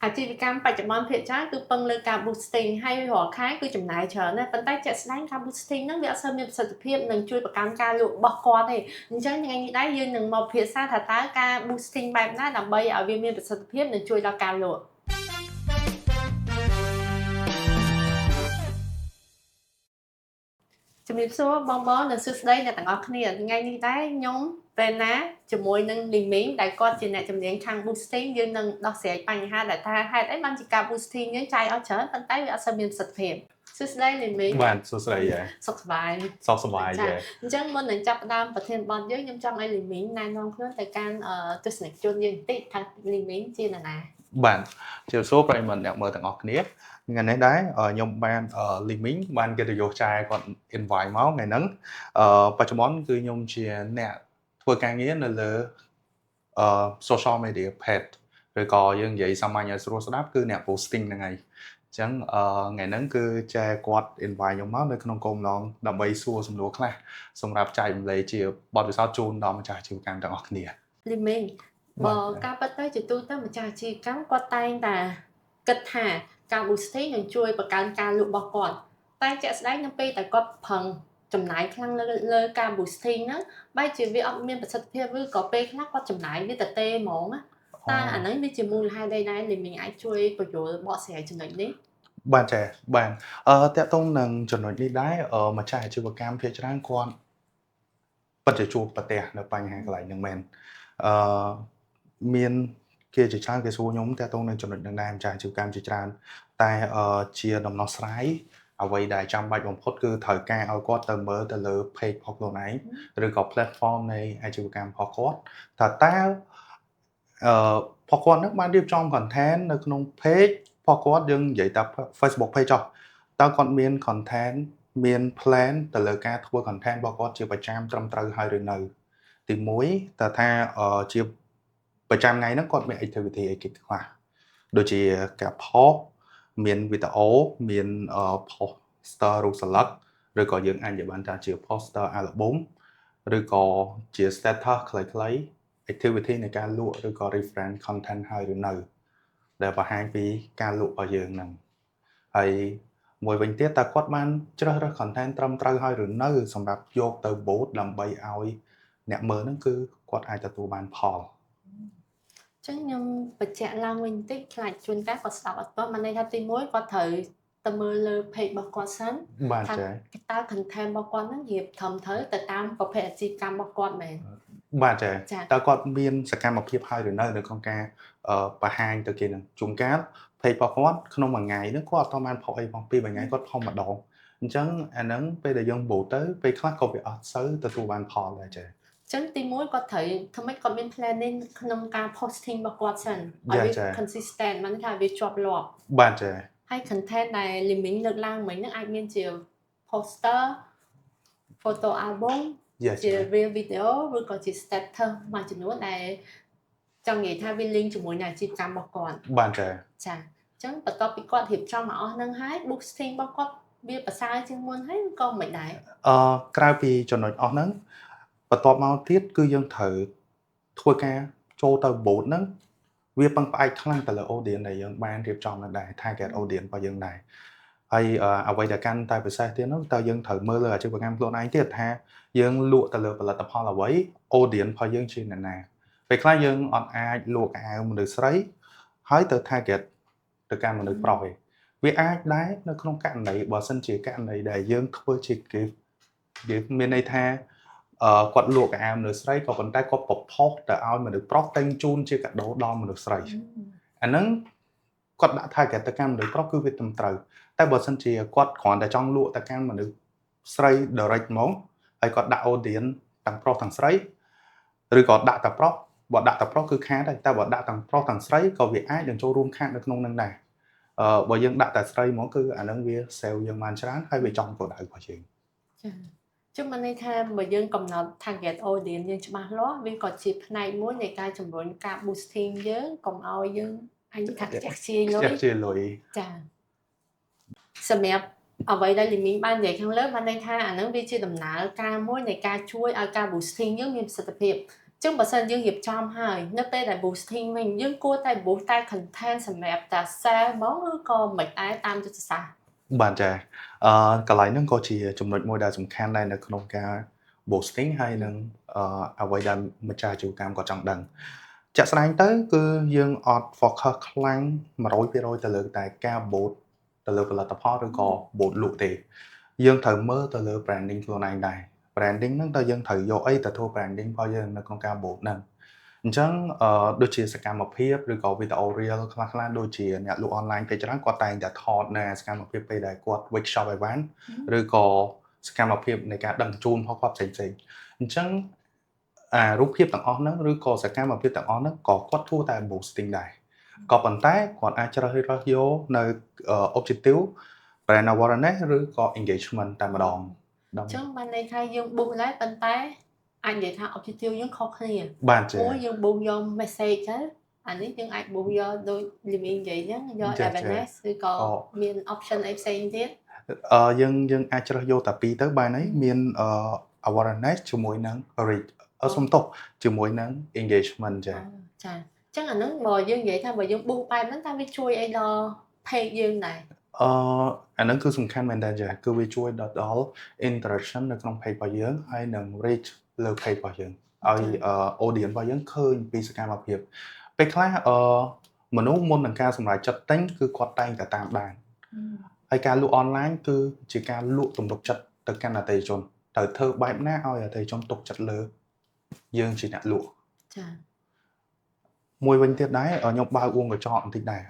អាជីវកម្មបច្ចុប្បន្នភាគច្រើនគឺពឹងលើការ boosting ហើយរាល់ខែគឺចំណាយច្រើនណាស់ប៉ុន្តែជាក់ស្ដែងការ boosting ហ្នឹងវាអត់សូវមានប្រសិទ្ធភាពនិងជួយបង្កើនការលក់របស់គាត់ទេអញ្ចឹងថ្ងៃនេះដែរយើងនឹងមកពិភាក្សាថាតើការ boosting បែបណាដើម្បីឲ្យវាមានប្រសិទ្ធភាពនិងជួយដល់ការលក់ជំរាបសួរបងបងនិងសួស្តីអ្នកទាំងអស់គ្នាថ្ងៃនេះដែរខ្ញុំវេណាជាមួយនឹងលីមីងដែលគាត់ជាអ្នកជំនាញខាង boosting យើងនឹងដោះស្រាយបញ្ហាដែលថាហេតុអីបានជាការ boosting យើងចាយអស់ច្រើនប៉ុន្តែវាអត់សូវមានប្រសិទ្ធភាពសួស្តីលីមីង បាទសួស្តីយ៉ា សុខសប្បាយ សុខសប្បាយ ចា យ៉ា អញ្ចឹងមុននឹងចាប់ផ្ដើមប្រធានបទយើងខ្ញុំចង់ឲ្យលីមីងណែនាំខ្លួនទៅកាន់ទស្សនិកជនយើងបន្តិចថាលីមីងជានរណា បាទជម្រាបសួរប្រិយមិត្តអ្នកមើលទាំងអស់គ្នាថ្ងៃនេះដែរខ្ញុំបានលីមីងបានកិត្តិយសចែគាត់ invite មកថ្ងៃហ្នឹងបច្ចុប្បន្នគឺខ្ញុំជាអ្នកធ្វើការងារនៅលើsocial media page ឬក៏យើងនិយាយសាមញ្ញឲ្យស្រួលស្ដាប់គឺអ្នក posting ហ្នឹងហើយអញ្ចឹងថ្ងៃហ្នឹងគឺចែគាត់ invite ខ្ញុំមកនៅក្នុងគោលបំណងដើម្បីសួរសំណួរខ្លះសម្រាប់ចែករំលែកជាបទពិសោធន៍ជូនដល់ម្ចាស់អាជីវកម្មទាំងអស់គ្នា លីមីងបើការពិតទៅជាទូទៅម្ចាស់អាជីវកម្មគាត់តែងតែគិតថាការ boosting នឹងជួយបង្កើនការលក់របស់គាត់តែជាក់ស្ដែងនៅពេលតែគាត់ប្រឹងចំណាយខ្លាំងលើការ boosting ហ្នឹងបែរជាវាអត់មានប្រសិទ្ធភាពឬក៏ពេលខ្លះគាត់ចំណាយវាទៅទេហ្មងណាតើអាហ្នឹងវាជាមូលហេតុអីដែរលីមីងអាចជួយពន្យល់បកស្រាយចំណុចនេះ បាទចាបាទទាក់ទងនឹងចំណុចនេះដែរម្ចាស់អាជីវកម្មភាគច្រើនគាត់ពិតជាជួបប្រទះនៅបញ្ហាកន្លែងហ្នឹងមែនអឺមានគេជាច្រើនគេសួរខ្ញុំទាក់ទងនឹងចំណុចហ្នឹងដែរម្ចាស់អាជីវកម្មជាច្រើនតែជាដំណោះស្រាយអ្វីដែលចាំបាច់បំផុតគឺត្រូវការឲ្យគាត់ទៅមើលទៅលើ page របស់ខ្លួនឯងឬក៏ platform នៃអាជីវកម្មរបស់គាត់ថាតើរបស់គាត់នឹងបានរៀបចំ content នៅក្នុង page របស់គាត់យើងនិយាយតែ Facebook page ចុះតើគាត់មាន content មាន plan ទៅលើការធ្វើ content របស់គាត់ជាប្រចាំត្រឹមត្រូវហើយឬនៅទី1តើថាជាប្រចាំថ្ងៃហ្នឹងគាត់មាន activity អីគេខ្លះដូចជាការ post មានវីដេអូមាន poster រូបសន្លឹកឬក៏យើងអាចនិយាយបានថាជា poster album ឬក៏ជា status ខ្លីៗ activity នៃការលក់ឬក៏ reference content ហើយឬនៅដែលបង្ហាញពីការលក់របស់យើងហ្នឹងហើយមួយវិញទៀតតើគាត់បានជ្រើសរើស content ត្រឹមត្រូវហើយឬនៅសម្រាប់យកទៅ boost ដើម្បីឲ្យអ្នកមើលហ្នឹងគឺគាត់អាចទទួលបានផល ចឹងខ្ញុំបញ្ជាក់ឡើងវិញបន្តិចខ្លាចជួនកាលគាត់ស្ដាប់អត់ទាន់បានន័យថាទី1គាត់ត្រូវទៅមើលលើ page របស់គាត់សិន ថា បាទចា តើ content របស់គាត់ហ្នឹងរៀបត្រឹមត្រូវទៅតាមប្រភេទអាជីវកម្មរបស់គាត់មែន បាទចា ចា តើគាត់មានសកម្មភាពហើយឬនៅនៅក្នុងការបង្ហាញទៅគេនឹងជួនកាល page របស់គាត់ក្នុងមួយថ្ងៃហ្នឹងគាត់អត់តបានផុសអីផងពីរថ្ងៃគាត់ផុសម្ដងអញ្ចឹងអាហ្នឹងពេលដែលយើងបូទៅពេលខ្លះក៏វាអត់សូវទទួលបានផលដែរចា ចឹងទី1គាត់ត្រូវធ្វើម៉េចគាត់មាន planning ក្នុងការ posting របស់គាត់សិនឲ្យវា consistent មិនថាវាជាប់លាប់ បាទចា ហើយ content ដែល លីមីង លើកឡើងមិញហ្នឹងអាចមានជា poster photo album ជា reel video ឬក៏ជា status មួយចំនួនដែលចង់និយាយថាវា link ជាមួយនឹងអាជីវកម្មរបស់គាត់ បាទចា ចាអញ្ចឹងបន្ទាប់ពីគាត់រៀបចំមកអស់ហ្នឹងហើយ boosting របស់គាត់វាប្រសើរជាងមុនហើយក៏មិនដែរ ក្រៅពីចំណុចអស់ហ្នឹងបន្ទាប់មកទៀតគឺយើងត្រូវធ្វើការចូលទៅ boost ហ្នឹងវាពឹងផ្អែកខ្លាំងទៅលើ audience ដែលយើងបានរៀបចំនៅដែរ target audience របស់យើងដែរហើយអ្វីដែលកាន់តែពិសេសទៀតនោះតើយើងត្រូវមើលលើអាជីវកម្មខ្លួនឯងទៀតថាយើងលក់ទៅលើផលិតផលអ្វី audience របស់យើងជាអ្នកណាពេលខ្លះយើងអត់អាចលក់ខោអាវមនុស្សស្រីហើយទៅ target ទៅកាន់មនុស្សប្រុសទេវាអាចដែរនៅក្នុងករណីបើសិនជាករណីដែលយើងធ្វើជា gift យើងមានន័យថាគាត់លក់ខោអាវមនុស្សស្រីក៏ប៉ុន្តែគាត់ប្រផុសទៅឲ្យមនុស្សប្រុសទិញជូនជាកាដូដល់មនុស្សស្រីអាហ្នឹងគាត់ដាក់ target ទៅកាន់មនុស្សប្រុសគឺវាត្រឹមត្រូវតែបើសិនជាគាត់គ្រាន់តែចង់លក់ទៅកាន់មនុស្សស្រី direct ហ្មងហើយគាត់ដាក់ audience ទាំងប្រុសទាំងស្រីឬក៏ដាក់តែប្រុសបើដាក់តែប្រុសគឺខាតហើយតែបើដាក់ទាំងប្រុសទាំងស្រីក៏វាអាចនឹងចូលរួមខាតនៅក្នុងនឹងដែរបើយើងដាក់តែស្រីហ្មងគឺអានឹងវា sale យើងបានច្រើនហើយវាចំគោលដៅរបស់យើង ចាជុំមានន័យថាបើយើងកំណត់ target audience យើងច្បាស់លាស់វាក៏ជាផ្នែកមួយនៃការជំរុញការ boosting យើងកុំឲ្យយើងអញថាខ្ជះខ្ជាយលុយ ខ្ជះខ្ជាយលុយ ចាសម្រាប់អ្វីដែលលីមីងបាននិយាយខាងលើបានន័យថាអាហ្នឹងវាជាដំណើរការមួយនៃការជួយឲ្យការ boosting យើងមានប្រសិទ្ធភាព។ ចឹងបើសិនយើងរៀបចំហើយនៅពេលដែល boosting វិញយើងគួរតែ boost តែ content សម្រាប់តែ sale ហ្មងឬក៏មិនដែរតាមយុទ្ធសាស្ត្រ? បាទចាកន្លែងហ្នឹងក៏ជាចំណុចមួយដែលសំខាន់ដែរនៅក្នុងការ boosting ហើយនឹងអ្វីដែលម្ចាស់អាជីវកម្មគាត់ចង់ដឹងជាក់ស្ដែងទៅគឺយើងអត់ focus ខ្លាំង100%ទៅលើតែការ boost ទៅលើផលិតផលឬក៏ boost លក់ទេ។យើងត្រូវមើលទៅលើ branding ខ្លួនឯងដែរ branding ហ្នឹងតើយើងត្រូវយកអីទៅធ្វើ branding របស់យើងនៅក្នុងការ boost ហ្នឹងអញ្ចឹងអឺដូចជាសកម្មភាពឬក៏វីដេអូ reel ខ្លះៗដូចជាអ្នកលក់អនឡាញពេលច្រើនគាត់តែងតែថតនៅសកម្មភាពពេលដែលគាត់ workshop អីវ៉ាន់ឬក៏សកម្មភាពនៃការដឹកជញ្ជូនរបស់គាត់ផ្សេងៗអញ្ចឹងអារូបភាពទាំងអស់ហ្នឹងឬក៏សកម្មភាពទាំងអស់ហ្នឹងក៏គាត់ធ្វើតែ boosting ដែរក៏ប៉ុន្តែគាត់អាចជ្រើសរើសយកនៅ objective brand awareness ឬក៏ engagement តែម្ដង។ អញ្ចឹងបានន័យថាយើង boost ដែរប៉ុន្តែអាចនិយាយថា objective យើងខុសគ្នា បាទចា មួយយើង boost យក message ទៅអានេះយើងអាច boost យកដូចលីមីនិយាយអញ្ចឹងយក awareness ឬក៏មាន option អីផ្សេងទៀត? យើងអាចជ្រើសយកតែពីរទៅបានហើយមានawareness ជាមួយនឹង reach សុំទោសជាមួយនឹង engagement ចា។ ចាអញ្ចឹងអាហ្នឹងបើយើងនិយាយថាបើយើង boost បែបហ្នឹងតើវាជួយអីដល់ page យើងដែរ? អាហ្នឹងគឺសំខាន់មែនតើចាគឺវាជួយដល់ interaction នៅក្នុង page របស់យើងហើយនឹង reach លើ page របស់យើងឲ្យ audience របស់យើងឃើញពីសកម្មភាពពេលខ្លះមនុស្សមុននឹងការសម្រេចចិត្តទិញគឺគាត់តែងតែតាមដានហើយការលក់អនឡាញគឺជាការលក់ទំនុកចិត្តទៅកាន់អតិថិជនត្រូវធ្វើបែបណាឲ្យអតិថិជនទុកចិត្តលើយើងជាអ្នកលក់ ចា មួយវិញទៀតដែរខ្ញុំបើកវងកញ្ចក់បន្តិចដែរ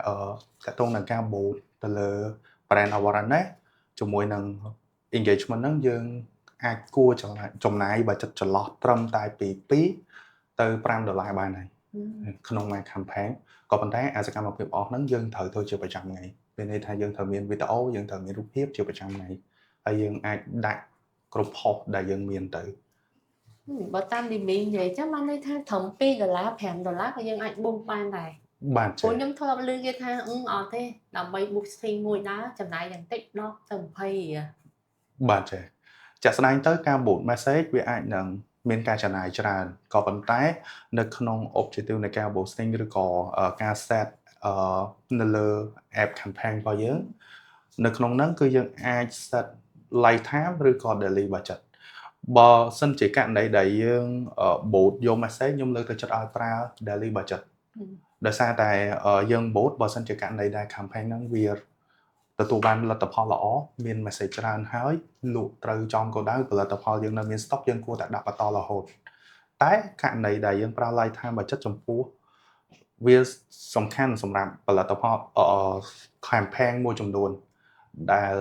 ទាក់ទងនឹងការ boost ទៅលើ brand awareness ជាមួយនឹង engagement ហ្នឹងយើងអាចគួរចំណាយបើចិត្តចន្លោះត្រឹមតែពី2ទៅ5ដុល្លារបានហើយក្នុងមួយ campaign ក៏ប៉ុន្តែអាសកម្មភាពអស់ហ្នឹងយើងត្រូវធ្វើជាប្រចាំថ្ងៃមានន័យថាយើងត្រូវមានវីដេអូយើងត្រូវមានរូបភាពជាប្រចាំថ្ងៃហើយយើងអាចដាក់គ្រប់ post ដែលយើងមានទៅ។ បើតាមលីមីនិយាយចឹងបានន័យថាត្រឹម2ដុល្លារ5ដុល្លារក៏យើងអាច boost បានដែរ។ បាទ។ ព្រោះខ្ញុំធ្លាប់ឮគេថាអឺអត់ទេដើម្បី boosting មួយដើរចំណាយយ៉ាងតិច10ទៅ20រៀល។ បាទចាជាក់ស្ដែងទៅការ boost message វាអាចនឹងមានការចំណាយច្រើនក៏ប៉ុន្តែនៅក្នុង objective នៃការ boosting ឬក៏ការ set នៅលើ app campaign របស់យើងនៅក្នុងហ្នឹងគឺយើងអាច set lifetime ឬក៏ daily budget។ បើសិនជាករណីដែលយើង boost យក message ខ្ញុំលើកទឹកចិត្តឲ្យប្រើ daily budget ដោយសារតែយើង boost បើសិនជាករណីដែល campaign ហ្នឹងវាទទួលបានលទ្ធផលល្អមាន message ច្រើនហើយលក់ត្រូវចំគោលដៅផលិតផលយើងនៅមាន stock យើងគួរតែដាក់បន្តរហូតតែករណីដែលយើងប្រើ lifetime budget ចំពោះវាសំខាន់សម្រាប់ផលិតផល campaign មួយចំនួនដែល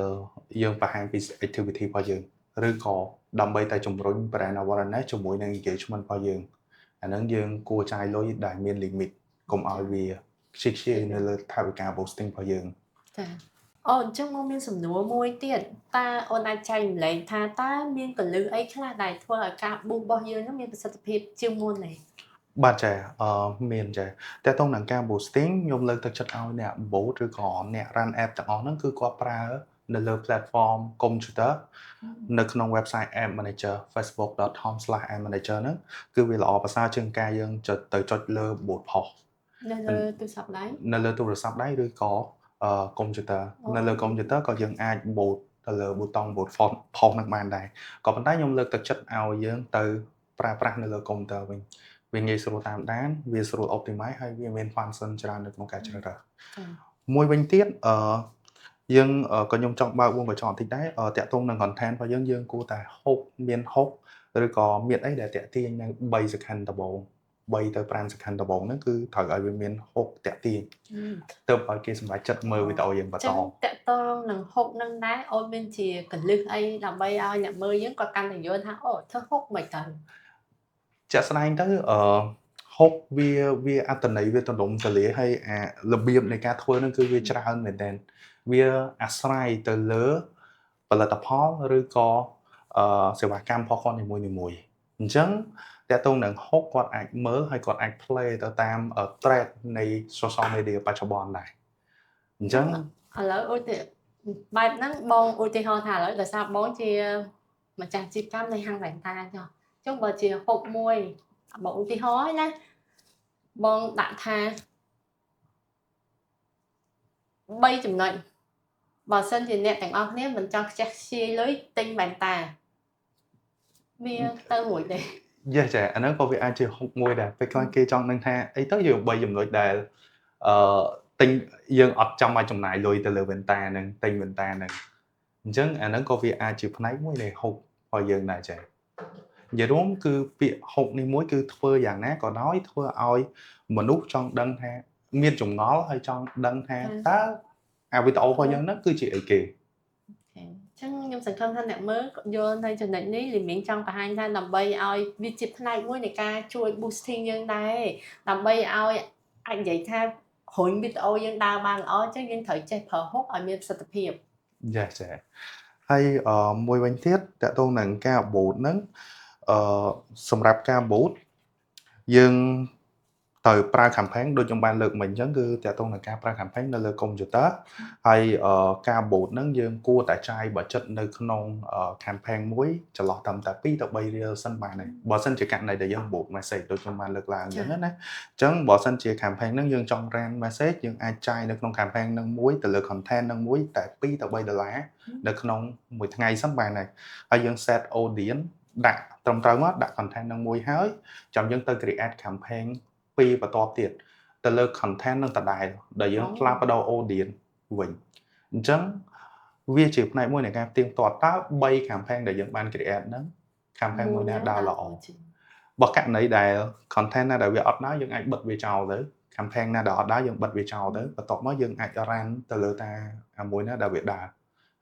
យើងបង្ហាញពី activity របស់យើងឬក៏ដើម្បីតែជំរុញ brand awareness ជាមួយនឹង engagement របស់យើងអាហ្នឹងយើងគួរចាយលុយដែលមាន limit កុំឲ្យវាខ្ជិះខ្ជាយនៅលើថវិកា boosting របស់យើង។ ចាអូអញ្ចឹងមកមានសំណួរមួយទៀតតើអូនអាចចែករំលែកថាតើមានគន្លឹះអីខ្លះដែលធ្វើឲ្យការ boost របស់យើងនឹងមានប្រសិទ្ធភាពជាងមុនទេ? បាទចាមានចាតើតោងនឹងការ boosting ខ្ញុំលើកទឹកចិត្តឲ្យអ្នក boost ឬក៏អ្នក run app ទាំងអស់ហ្នឹងគឺគាត់ប្រើនៅលើ platform computer នៅក្នុង website App Manager facebook.com/appmanager ហ្នឹងគឺវាល្អប្រសើរជាងការយើងចុចទៅចុចលើ boost post នៅលើទូរស័ព្ទដៃ? នៅលើទូរស័ព្ទដៃឬក៏កុំព្យូទ័រនៅលើកុំព្យូទ័រក៏យើងអាច boost ទៅលើប៊ូតុង boost post នឹងបានដែរក៏ប៉ុន្តែខ្ញុំលើកទឹកចិត្តឲ្យយើងទៅប្រើប្រាស់នៅលើកុំព្យូទ័រវិញវាងាយស្រួលតាមដានវាស្រួល optimize ហើយវាមាន function ច្រើននៅក្នុងការជ្រើសរើសមួយវិញទៀតយើងក៏ខ្ញុំចង់បើកវងកញ្ចក់បន្តិចដែរទាក់ទងនឹង content របស់យើងយើងគួរតែ hook មាន hook ឬក៏មានអីដែលទាក់ទាញនៅ3 second ដំបូង3ទៅ5 second ដំបូងហ្នឹងគឺត្រូវឲ្យវាមាន hook ទាក់ទាញទើបឲ្យគេសម្រេចចិត្តមើលវីដេអូយើងបន្ត។ ចឹងទាក់ទងនឹង hook នឹងដែរអូនមានជាគន្លឹះអីដើម្បីឲ្យអ្នកមើលយើងគាត់កាន់តែយល់ថាអូធ្វើ hook មិនទៅ? ជាក់ស្ដែងទៅhook វាអត្តន័យវាទលំទលាយហើយអារបៀបនៃការធ្វើហ្នឹងគឺវាច្រើនមែនទែនវាអាស្រ័យទៅលើផលិតផលឬក៏សេវាកម្មរបស់គាត់នីមួយៗអញ្ចឹងទាក់ទងនឹង hook គាត់អាចមើលហើយគាត់អាច play ទៅតាម trend នៃ social media បច្ចុប្បន្នដែរអញ្ចឹង ឥឡូវឧទាបែបហ្នឹងបងឧទាហរណ៍ថាឥឡូវដោយសារបងជាម្ចាស់អាជីវកម្មនៃហាងវ៉ែនតាចុះអញ្ចឹងបើជា hook មួយ បងឧទាហរណ៍ណាបងដាក់ថា3ចំណុចបើសិនជាអ្នកទាំងអស់គ្នាមិនចង់ខ្ជះខ្ជាយលុយទិញវ៉ែនតាវាទៅរួចទេ? Yes ចាអាហ្នឹងក៏វាអាចជា hook មួយដែរពេលខ្លះគេចង់ដឹងថាអីទៅយើង3ចំណុចដែលអឺទិញយើងអត់ចាំបាច់ចំណាយលុយទៅលើវ៉ែនតាហ្នឹងទិញវ៉ែនតាហ្នឹងអញ្ចឹងអាហ្នឹងក៏វាអាចជាផ្នែកមួយនៃ hook របស់យើងដែរចានិយាយរួមគឺពាក្យ hook នេះមួយគឺធ្វើយ៉ាងណាក៏ដោយធ្វើឲ្យមនុស្សចង់ដឹងថាមានចម្ងល់ហើយចង់ដឹងថាតើអាវីដេអូរបស់យើងហ្នឹងគឺជាអីគេ។ អញ្ចឹងខ្ញុំសង្ឃឹមថាអ្នកមើលក៏យល់នៅចំណុចនេះលីមីងចង់បង្ហាញថាដើម្បីឲ្យវាជាផ្នែកមួយនៃការជួយ boosting យើងដែរដើម្បីឲ្យអាចនិយាយថារុញវីដេអូយើងដើរបានល្អអញ្ចឹងយើងត្រូវចេះប្រើ hook ឲ្យមានប្រសិទ្ធភាព។ Yes ចាហើយអឺមួយវិញទៀតទាក់ទងនឹងការ boost ហ្នឹងសម្រាប់ការ boost យើងត្រូវប្រើ campaign ដូចខ្ញុំបានលើកមិញអញ្ចឹងគឺទាក់ទងនឹងការប្រើ campaign នៅលើ computer ហើយការ boost ហ្នឹងយើងគួរតែចាយ budget នៅក្នុង campaign មួយចន្លោះត្រឹមតែ2ទៅ3រៀលសិនបានហើយបើសិនជាករណីដែលយើង boost message ដូចខ្ញុំបានលើកឡើងអញ្ចឹងណាអញ្ចឹងបើសិនជា campaign ហ្នឹងយើងចង់ run message យើងអាចចាយនៅក្នុង campaign ហ្នឹងមួយទៅលើ content ហ្នឹងមួយតែ2ទៅ3ដុល្លារនៅក្នុងមួយថ្ងៃសិនបានហើយហើយយើង set audience ដាក់ត្រឹមត្រូវមកដាក់ content ហ្នឹងមួយហើយចាំយើងទៅ create campaign ពីរបន្ទាប់ទៀតទៅលើ content នឹងដដែលដែលយើងផ្លាស់ប្ដូរ audience វិញអញ្ចឹងវាជាផ្នែកមួយនៃការផ្ទៀងផ្ទាត់តើ3 campaign ដែលយើងបាន create ហ្នឹង campaign មួយណាដើរល្អបើករណីដែល content ណាដែលវាអត់ដើរយើងអាចបិទវាចោលទៅ campaign ណាដែលអត់ដើរយើងបិទវាចោលទៅបន្ទាប់មកយើងអាច run ទៅលើតាអាមួយណាដែលវាដើរ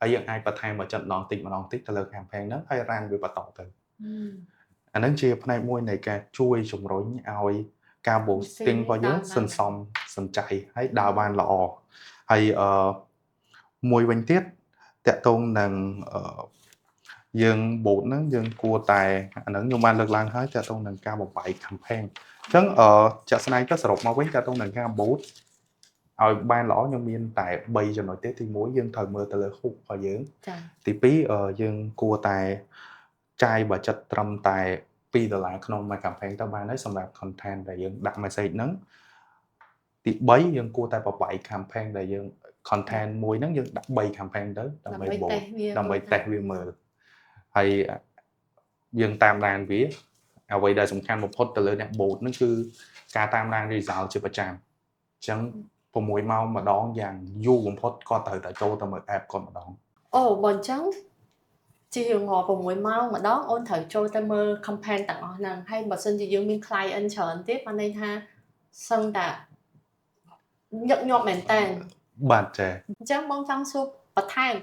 ហើយយើងអាចបន្ថែមមកចិត្តម្ដងតិចម្ដងតិចទៅលើ campaign ហ្នឹងហើយ run វាបន្តទៅអាហ្នឹងជាផ្នែកមួយនៃការជួយជំរុញឲ្យការ boosting របស់យើងសន្សំសំចៃហើយដើរបានល្អហើយអឺមួយវិញទៀតទាក់ទងនឹងអឺយើង boost ហ្នឹងយើងគួរតែអាហ្នឹងខ្ញុំបានលើកឡើងហើយទាក់ទងនឹងការបំបែក campaign អញ្ចឹងអឺជាក់ស្ដែងទៅសរុបមកវិញទាក់ទងនឹងការ boost ឲ្យបានល្អខ្ញុំមានតែ3ចំណុចទេទី1យើងត្រូវមើលទៅលើ hook របស់យើង ចា ទី2យើងគួរតែចាយ budget ត្រឹមតែ2ដុល្លារក្នុងមួយ campaign ទៅបានហើយសម្រាប់ content ដែលយើងដាក់ message ហ្នឹងទី3យើងគួរតែបំបែក campaign ដែលយើង content មួយហ្នឹងយើងដាក់3 campaign ទៅដើម្បី ដើម្បី test វា ដើម្បី test វាមើលហើយយើងតាមដានវាអ្វីដែលសំខាន់បំផុតទៅលើអ្នក boost ហ្នឹងគឺការតាមដាន result ជាប្រចាំអញ្ចឹង6ម៉ោងម្ដងយ៉ាងយូរបំផុតក៏ត្រូវតែចូលទៅមើល app គាត់ម្ដង។ អូបើអញ្ចឹងជារៀងរាល់6ម៉ោងម្ដងអូនត្រូវចូលទៅមើល campaign ទាំងអស់ហ្នឹងហើយបើសិនជាយើងមាន client ច្រើនទៀតបានន័យថាសឹងតែញឹកញាប់មែនតើ បាទចា អញ្ចឹងបងចង់សួរបន្ថែម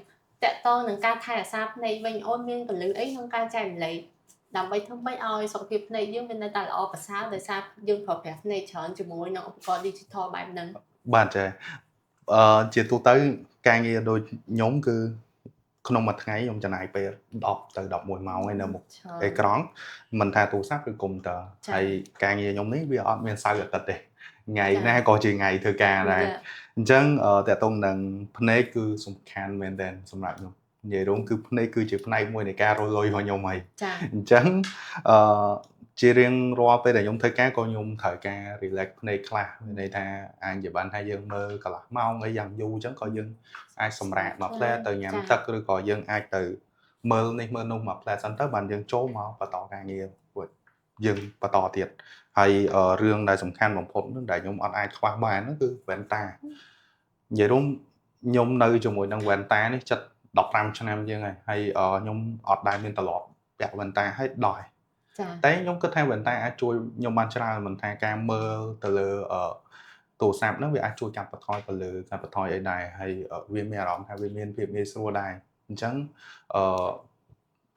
ទាក់ទងនឹងការថែរក្សាភ្នែកវិញអូនមានគន្លឹះអីក្នុងការចែករំលែកដើម្បីធ្វើម៉េចឲ្យសុខភាពភ្នែកយើងវានៅតែល្អប្រសើរដោយសារយើងប្រើប្រាស់ភ្នែកច្រើនជាមួយនឹងឧបករណ៍ digital បែបហ្នឹង? បាទចាជាទូទៅការងារដូចខ្ញុំគឺក្នុងមួយថ្ងៃខ្ញុំចំណាយពេល10ទៅ11ម៉ោងឯនៅមុខ ច្រើន អេក្រង់មិនថាទូរស័ព្ទឬកុំព្យូទ័រ ចា៎ ហើយការងារខ្ញុំនេះវាអត់មានសៅរ៍អាទិត្យទេថ្ងៃ ចា៎ ណាក៏ជាថ្ងៃធ្វើការដែរ ចា អញ្ចឹងទាក់ទងនឹងភ្នែកគឺសំខាន់មែនទែនសម្រាប់ខ្ញុំនិយាយរួមគឺភ្នែកគឺជាផ្នែកមួយនៃការរកលុយរបស់ខ្ញុំហើយ ចា អញ្ចឹងអឺជារៀងរាល់ពេលដែលខ្ញុំធ្វើការក៏ខ្ញុំត្រូវការ relax ភ្នែកខ្លះមានន័យថាអាចនិយាយបានថាយើងមើលកន្លះម៉ោងអីយ៉ាងយូរអញ្ចឹងក៏យើងអាចសម្រាកមួយភ្លែតទៅញ៉ាំទឹកឬក៏យើងអាចទៅមើលនេះមើលនោះមួយភ្លែតសិនទៅបានយើងចូលមកបន្តការងារពួកយើងបន្តទៀតហើយរឿងដែលសំខាន់បំផុតនោះដែលខ្ញុំអត់អាចខ្វះបាននោះគឺវ៉ែនតានិយាយរួមខ្ញុំនៅជាមួយនឹងវ៉ែនតានេះជិត15ឆ្នាំជាងហើយហើយខ្ញុំអត់ដែលមានត្រឡប់ពាក់វ៉ែនតាឲ្យដោះ ចា តែខ្ញុំគិតថាវ៉ែនតាអាចជួយខ្ញុំបានច្រើនមិនថាការមើលទៅលើទូរស័ព្ទហ្នឹងវាអាចជួយកាត់បន្ថយពន្លឺកាត់បន្ថយអីដែរហើយវាមានអារម្មណ៍ថាវាមានភាពងាយស្រួលដែរអញ្ចឹងអឺ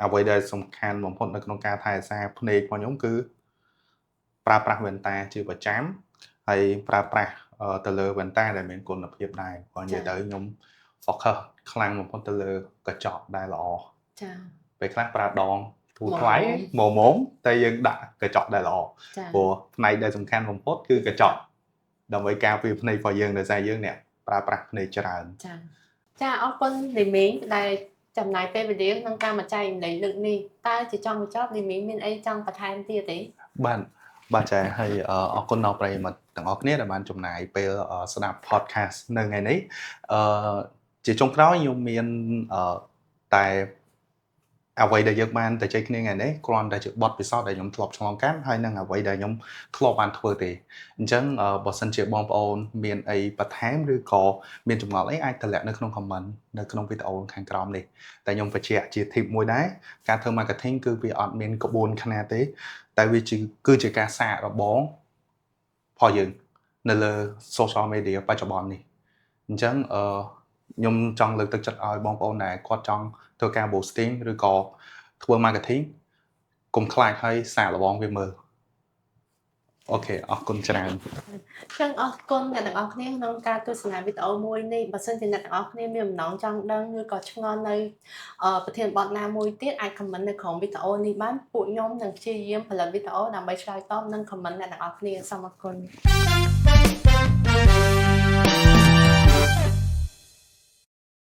អ្វីដែលសំខាន់បំផុតនៅក្នុងការថែរក្សាភ្នែករបស់ខ្ញុំគឺប្រើប្រាស់វ៉ែនតាជាប្រចាំហើយប្រើប្រាស់ទៅលើវ៉ែនតាដែលមានគុណភាពដែរព្រោះនិយាយទៅខ្ញុំ focus ខ្លាំងបំផុតទៅលើកញ្ចក់ដែលល្អ ចា ពេលខ្លះប្រើដងធូរថ្លៃមុំមុំតែយើងដាក់កញ្ចក់ដែលល្អ ចា ព្រោះផ្នែកដែលសំខាន់បំផុតគឺកញ្ចក់ដើម្បីការពារភ្នែករបស់យើងដោយសារយើងអ្នកប្រើប្រាស់ភ្នែកច្រើន។ ចាចាអរគុណលីមីងដែលចំណាយពេលវេលាក្នុងការមកចែករំលែកលើកនេះតើជាចង់បញ្ចប់លីមីងមានអីចង់បន្ថែមទៀតទេ? បាទ បាទចាហើយអរគុណដល់ប្រិយមិត្តទាំងអស់គ្នាដែលបានចំណាយពេលស្ដាប់ podcast នៅថ្ងៃនេះអឺជាចុងក្រោយខ្ញុំមានតែអ្វីដែលយើងបានតែជែកគ្នាថ្ងៃនេះគ្រាន់តែជាបទពិសោធន៍ដែលខ្ញុំធ្លាប់ឆ្លងកាត់ហើយនិងអ្វីដែលខ្ញុំធ្លាប់បានធ្វើទេអញ្ចឹងបើសិនជាបងប្អូនមានអីបន្ថែមឬក៏មានចម្ងល់អីអាចទម្លាក់នៅក្នុង comment នៅក្នុងវីដេអូខាងក្រោមនេះតែខ្ញុំបញ្ជាក់ជា tip មួយដែរការធ្វើ marketing គឺវាអត់មានក្បួនខ្នាតទេតែវាជាគឺជាការសាកល្បងផងយើងនៅលើ social media បច្ចុប្បន្ននេះអញ្ចឹងអឺខ្ញុំចង់លើកទឹកចិត្តឲ្យបងប្អូនដែលគាត់ចង់ធ្វើការ boosting ឬក៏ធ្វើ marketing កុំខ្លាចឲ្យសាកល្បងវាមើល OK អរគុណច្រើន ចឹងអរគុណអ្នកទាំងអស់គ្នាក្នុងការទស្សនាវីដេអូមួយនេះបើសិនជាអ្នកទាំងអស់គ្នាមានបំណងចង់ដឹងឬក៏ឆ្ងល់នៅប្រធានបទណាមួយទៀតអាច comment នៅក្រោមវីដេអូនេះបានពួកខ្ញុំនឹងព្យាយាមផលិតវីដេអូដើម្បីឆ្លើយតបនិង comment អ្នកទាំងអស់គ្នាសូមអរគុណ។